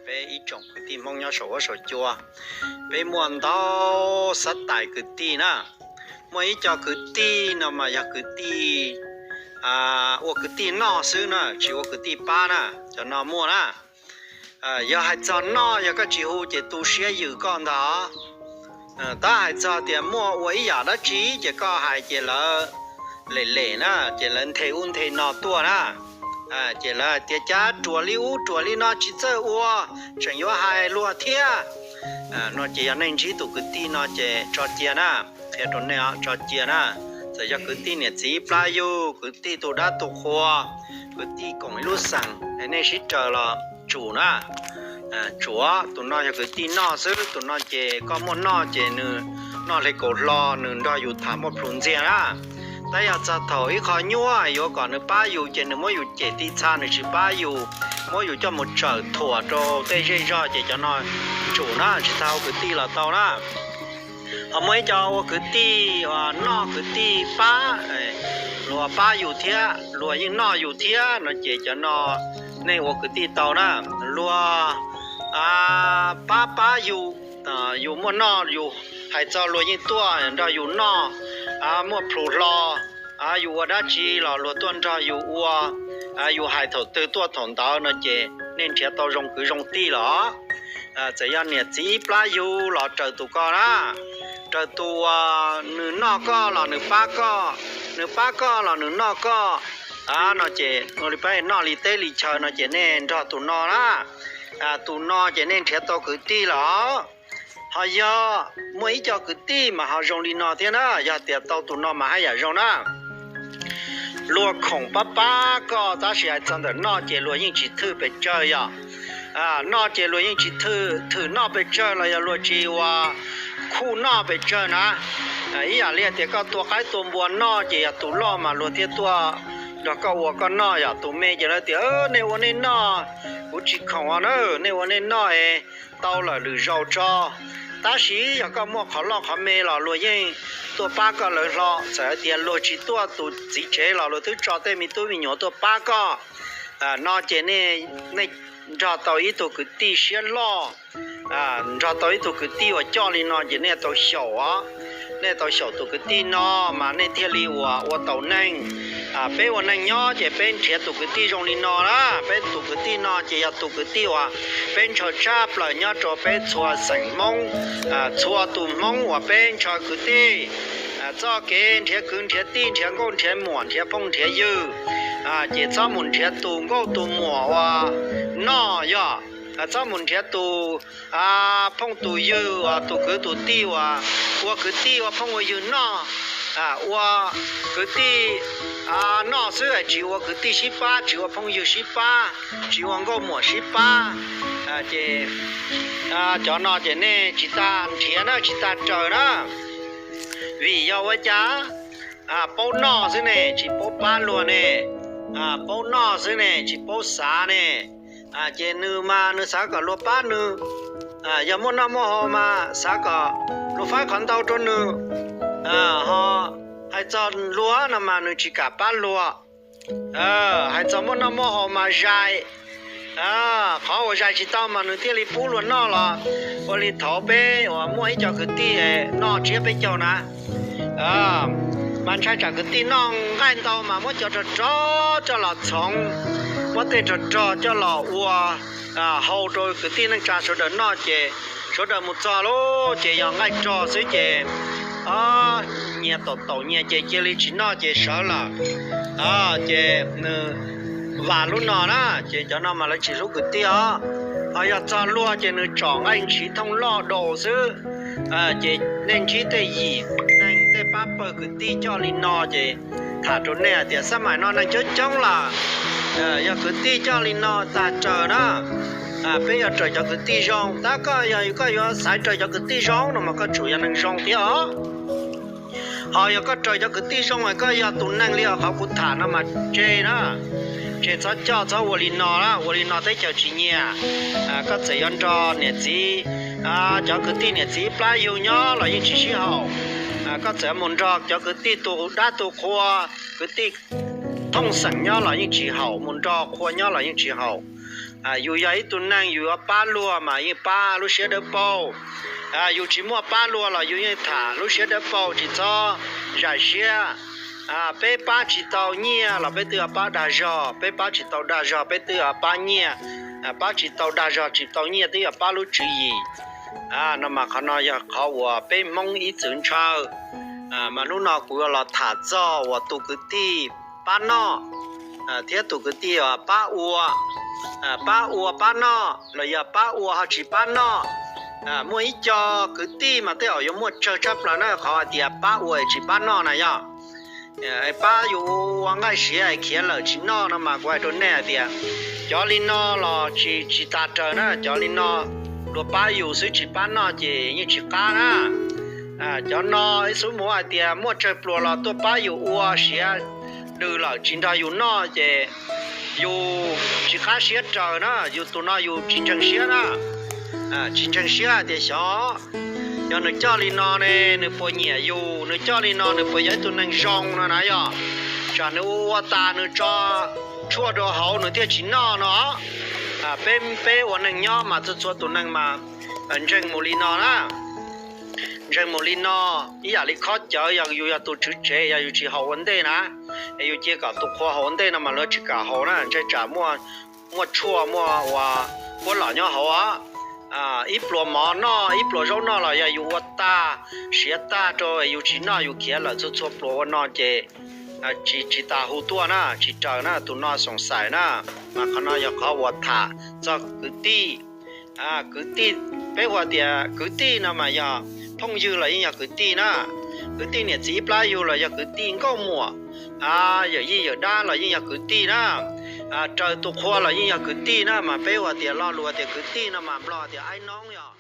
Peb ib tsoom kwv tij Hmoob nyob saum huab saum cua, peb muaj ntau xab tais kwv tij na. Muaj ib co kwv tij no mas yog kwv tij ua kwv tij noj xwb na, tsis ua kwv tij pab na, cov no muaj na. Yog hais txog noj, yog koj tsis hu ces tu siab yws koj ntag. Tab hais txog tias muaj ua ib yam dab tsi ces koj hais ces lawv lem lem na, ces lawv nthe ub nthe no tuaj na. Ces lawv hais tias cas ruam li ub ruam li no tsis txawj ua, tseem yuav hais luag thiab. No ces yog nej ntsib tus kwv tij no ces tso cia na, qhia rau nej tso cia na. Txawm yog kwv tij niam txiv plab yug, kwv tij tu dab tu qhua, kwv tij koom ib lub xeem, nej sib raws los tsum na. Tsum, tus no yog kwv tij noj xwb, tus no ces koj muaj noj ces nws noj hle kaus hlo, nws nrog yus tham muaj plhus ntxiag na. Tab yog txog thaum ib qho nyuaj yuav kom nws pab yus ces nws muab yus cem ti txha, nws tsis pab yus, muab yus coj mus tsawm thuam rau tej zej zog ces cov no tsum na, tsis tau ua kwv tij los tau na. Ho muaj ib co ua kwv tij noj kwv tij pab, luag pab yus thiab luag yeej noj yus thiab no ces cov no nej ua kwv tij tau na. Luag pab pab yus, yus muaj noj yus hais txog luag yeej tuaj nrog yus noj, muaj plhus hlo, yus ua dab tsi los luag tuaj nrog yus ua, yus hais thaum twg tuaj thaum ntawd no ces nej nrhiav tau zoo kwv zoo tij los. Txawm yog niam txiv plab yug los raws tus ko na, raws tus uas nws noj koj los nws pab koj, nws pab koj los nws noj koj no ces ua li pab noj li teb li chaw no ces nej nrog tus no na. Tus no ces nej nrhiav tau kwv tij los. Ho yog muaj ib co kwv tij mas ho zoo li no thiab na, yog tias tau tus no mas haj yam zoo na. Luag khoom pab pab koj tab sis hais txog ntawm noj ces luag yeej tsis thwm pes tsawg yom. Noj ces luag yeej tsis thwm noj pes tsawg los yog luag tsis ua khuj noj pes tsawg na. Ib yam li hais tias koj tua qaib tua npua noj ces yog tus loj mas luag thiaj tuaj nrog koj ua koj noj yom. Tus me ces lawv tias nej ua nej noj, kuv tsis khoom os na, nej ua nej noj es tau lawm lwm zaus tso. Tab sis yog koj muaj qhov loj qhov me los luag yeej tuaj pab koj lawv hlo, txawm hais tias luag tsis tuaj tus txiv tsev los luag twb tso tej me tub me nyuam tuaj pab koj. No ces nej nrog tau ib tug kwv tij siab loj, nrog tau ib tug kwv tij uas coj li no ces nej tau xyaum os. Nej tau xyaum tus kwv tij no mas nej thiaj li ua ua tau neej. Peb ua neej nyob ces peb nrhiav tus kwv tij zoo li no na. Peb tus kwv tij no ces yog tus kwv tij uas peb ntshaw tshaj plaws nyob rau peb txhua xeem Hmoob, txhua tus Hmoob uas peb ntshaw kwv tij. Txoj kev nrhiav kwv nrhiav tij, nrhiav nkauj nrhiav muam, nrhiav phooj nrhiav ywg, ces txhob mus nrhiav tus nkauj tus muam uas noj yog, txhob mus nrhiav tus phooj tus ywg uas tus kwv tus tij uas ua kwv tij ua phooj ua ywg noj. Ua kwv tij noj xwb, tsis ua kwv tij sib pab, tsis ua phooj ywg sib pab, tsis ua nkauj muam sib pab. Ces cov no ces nej tsis tas nrhiav na, tsis tas raws na. Vim yog ua cas? Paub noj xwb ne, tsis paub pab luag ne. Paub noj xwb ne, tsis paub xav ne. Ces nws mas nws xav kom luag pab nws. Yog muaj noj muaj haus mas xav kom luag faib qhov ntau rau nws. Ho hais txog luag no mas nws tsis kam pab luag. Hais txog muaj noj muaj haus mas zais. Qhov uas zais tsis tau mas nws thiaj li pub luag noj los. Ua li thaum peb uas muaj ib co kwv tij noj tsiab peb caug na, mas ntshai tsam kwv tij noj nqaij ntau mas muab cov rog rog coj los txhoov, muab tej rog rog coj los ua hau rau kwv tij neej tsa sawv daws noj ces sawv daws mus txog lawm ces yog nqaij rog xwb ces nyias taum taum nyias ces cia li tsis noj ces sawv lawm. Ces nws vam lub no na, ces cov no mas lawv tsis hlub kwv tij os. Ho yog txog luag ces nws tsom nqaij ntshiv thooj loj daus xwb. Ces nej ntsib tej yim neeg tej pab pawg kwv tij coj li no ces tham rau nej hais tias xab maim no neeg coob coob lawm, yog kwv tij coj li no tag raws na. Peb yuav raws cov kwv tij zoo, tab koj yog koj yuav xaiv raws cov kwv tij zoo no mas koj tsum yog neeg zoo thiab os. Ho yog koj raws cov kwv tij zoo es koj yog tus neeg li qhov kuv tham no mas tseg na. Tseg, txhob coj txhob ua li no, ua li no teb chaws tsis nyiam. Koj txawm yuav nrog niam txiv, cov kwv tij niam txiv plab yug nyob los yeej tsis sib haum. Koj txawm mus nrog cov kwv tij tu dab tu qhua, kwv tij thooj xeem nyob los yeej tsis haum, mus nrog qhua nyob los yeej tsis haum. Yus yog ib tug neeg yus yuav pab luag mas yeej pab lub siab dawb paug. Yus tsis muaj pab luag los yus yeej tham lub siab dawb paug tsis txhob zais siab. Peb pab tsis tau nyiaj los peb twb yuav pab dag zog, peb pab tsis tau dag zog peb twb yuav pab nyiaj, pab tsis tau dag zog tsis tau nyiaj twb yuav pab lub tswv yim. No mas qhov no yog qhov uas peb Hmoob ib txwm ntshaw. Mas hnub no kuv yuav los tham txog uas tus kwv tij pab noj thiab tus kwv tij pab ua. Pab ua pab noj los yog pab ua ho tsis pab noj. Muaj ib co kwv tij mas tej zaum yuav muaj tsawg tshaj plaws na, qhov hais tias pab ua tsis pab noj na yog pab yus ua nqaij siav khiav lawm tsis noj no mas kuv hais rau nej hais tias cov li no los tsis, tsis tas raws na, cov li no luag pab yus xwb tsis pab noj ces yeej tsis qab na. Cov no ib xub mus hais tias muaj tsawg pluas los tuaj pab yus ua siav dws lawm tsis nrog yus noj ces yus tsis qab siab raws na, yus tus no yus tsis ntseeg siab na. Tsis ntseeg siab hais tias xyov, yog nws coj li no ne nws puas nyiam yus, nws coj li no nws puas yog ib tug neeg zoo no na yog. Tsam nws ua ua tas nws tso tshuaj rau hauv nws thiaj tsis noj no. Peb, peb ua neeg nyob mas txhua txhua tus neeg mas ntseeg mus li no na. Ntseeg mus li no, ib yam li khob cawv, yog yus yog tus tswv tsev yog yus tsis haus ua ntej na, es yus cia kom tus qhua haus ua ntej no mas luag tsis kam haus na, ntshe tsam muaj tshuaj muaj ua puab lom nyob hauv. Ib pluas mov noj ib pluas zaub noj los yog yus ua tag siav tag rau yus tsis noj yus khiav lawm txhua txhua pluas ua no ces tsis, tsis tas hu tuaj na, tsis raws na, tus no xoom xais na. Mas qhov no yog qhov uas tham txog kwv tij. Kwv tij, peb hu tias kwv tij no mas yog phooj ywg los yeej yog kwv tij na. Kwv tij niam txiv ib plab yug los yog kwv tij, nkauj muam, yawm yij yawm dab los yeej yog kwv tij na. Raws tus qhua los yeej yog kwv tij na, mas peb hu tias lo lus tias kwv tij no mas Nplog tias aib noob yog.